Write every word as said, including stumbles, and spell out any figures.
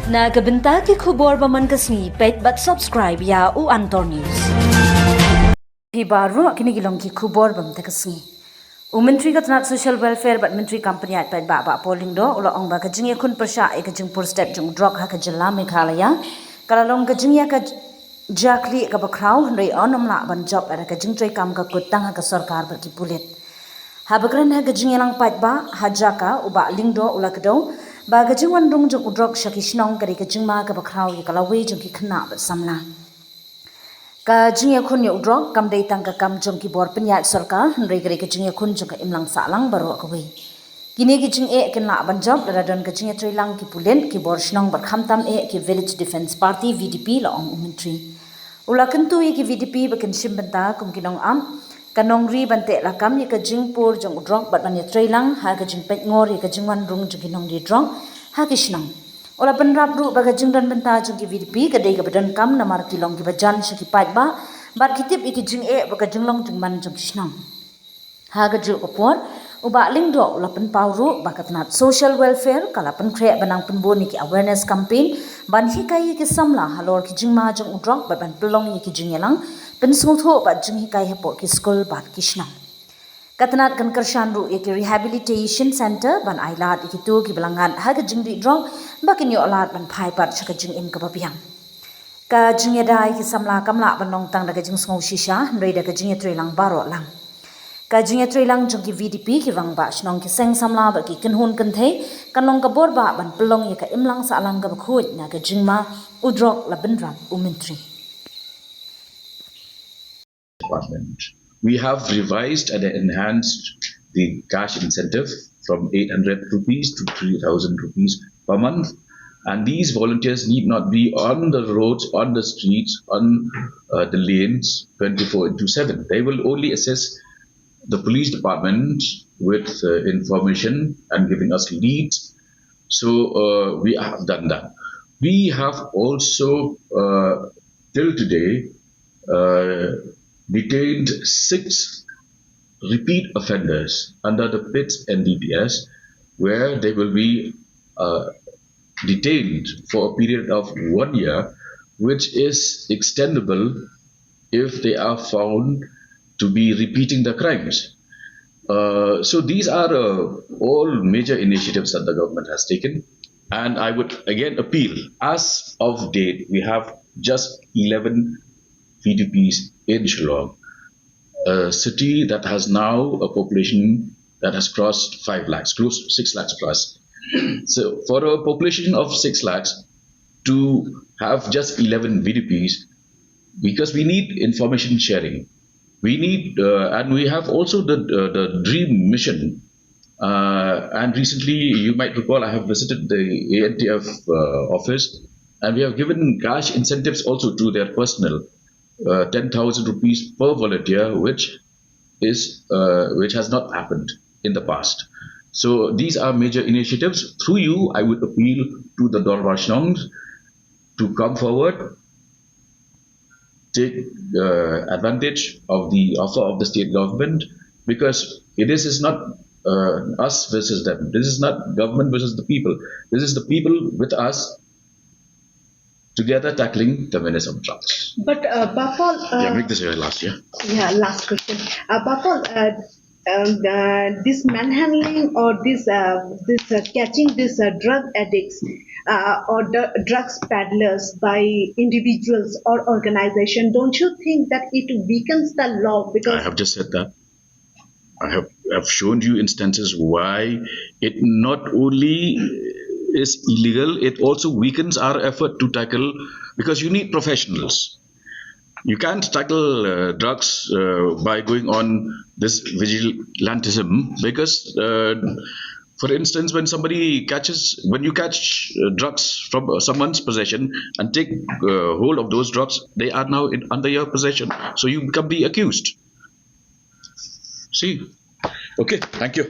Na ka bynta ki khubor ba man ka sngi, peit bad subscribe ïa u Antor News. Phi baroh, kine ki long ki khubor ba man ka sngi. U Myntri ka tnat Social Welfare bad Myntri kam pynïaid paidbah, Bah Paul Lyngdoh, u la ong ba ka jingïakhun pyrshah ïa ka jingpur stet jong u drok ha ka jylla Meghalaya ka la long ka jingïakajia khlieh kaba khraw, hynrei yn ym lah ban jop lada ka jingtrei kam ka kut tang ha ka sorkar bad ki pulit. Haba kren ha ka jingïalang paidbah ha jaka, u Bah Lyngdoh u la kdew ba ka jingwan rung jong u drok sha ki shnong ka dei ka jingma kaba khraw ïa ka lawei jong ki khynnah bad samla. Ka jingïakhun ïa u drok kam dei tang ka kam jong ki bor pynïaid sorkar, hynrei ka dei ka jingïakhun jong ka imlang sahlang baroh kawei. Kine ki jingeh kin lah ban jop lada don ka jingïatreilang ki pulit, ki bor shnong bad khamtam eh ki Village Defence Party, V D P, la ong u Myntri. U la kyntu ïa ki V D P ba kin shim bynta kum ki nongap ka nongri ban teh lakam ïa ka jingpur jong u drok bad ban ïatreilang ha ka jingpeitngor ïa ka jingwan rung jong ki nongri drok ha ki shnong. U la pynrap ruh ba ka jingdon bynta jong ki V D P ka dei kaba donkam namar ki long kiba jan sha ki paidbah bad ki tip ïa ki jingeh bad ka jinglong jingman jong ki shnong. Ha kajuh ka por, u Bah Lyngdoh u la pynpaw ruh ba ka tnat Social Welfare ka la pynkhreh ban nang pynbun ïa ki awareness campaign ban hikai ïa ki samla halor ki jingma jong u drok bad ban pynlong ïa ki jingïalang pynsngewthuh bad jinghikai hapoh ki skul bad ki shnong. Ka tnat kan kyrshan ruh ïa ki rehabilitation centre ban ailad ïa kito kiba la ngat ha ka jingdih drok ba kin ïoh lad ban phai pat sha ka jingim kaba biang. Ka jingïada ïa ki samla kam lah ban long tang da ka jingsngew shisha, hynrei da ka jingïatreilang baroh lang. Ka jingïatreilang jong ki V D P, ki rangbah shnong, ki seng samla bad ki kynhun kynthei kan long ka bor bah ban pynlong ïa ka imlang sahlang kaba khuid na ka jingma u drok, la bynrap u Myntri. Department. We have revised and enhanced the cash incentive from eight hundred rupees to three thousand rupees per month. And these volunteers need not be on the roads, on the streets, on uh, the lanes twenty-four into seven. They will only assist the police department with uh, information and giving us leads. So uh, we have done that. We have also, uh, till today, uh, detained six repeat offenders under the PITS N D P S, where they will be uh, detained for a period of one year, which is extendable if they are found to be repeating the crimes. Uh, so these are uh, all major initiatives that the government has taken. And I would again appeal, as of date, we have just eleven V D Ps in Shillong, a city that has now a population that has crossed five lakhs, close to six lakhs plus. So for a population of six lakhs, to have just eleven V D Ps, because we need information sharing. We need, uh, and we have also the, uh, the DREAM mission. Uh, and recently, you might recall, I have visited the A N T F uh, office, and we have given cash incentives also to their personnel, uh, ten thousand rupees per volunteer, which is uh, which has not happened in the past. So these are major initiatives. Through you, I would appeal to the Dorbar Shnongs to come forward, take uh, advantage of the offer of the state government, because this is not uh, us versus them. This is not government versus the people. This is the people with us together tackling the menace of drugs. But uh, Bah Paul, uh, Yeah, make this your last, yeah? yeah, last question. Uh, Bah Paul, uh, um, uh, this manhandling or this uh, this uh, catching this uh, drug addicts uh, or the drugs peddlers by individuals or organization, don't you think that it weakens the law? I Because have just said that. I have, have shown you instances why it not only is illegal, it also weakens our effort to tackle, because you need professionals. You can't tackle uh, drugs uh, by going on this vigilantism, because, uh, for instance, when somebody catches, when you catch uh, drugs from uh, someone's possession and take uh, hold of those drugs, they are now in, under your possession. So you become the accused. See? Okay, thank you.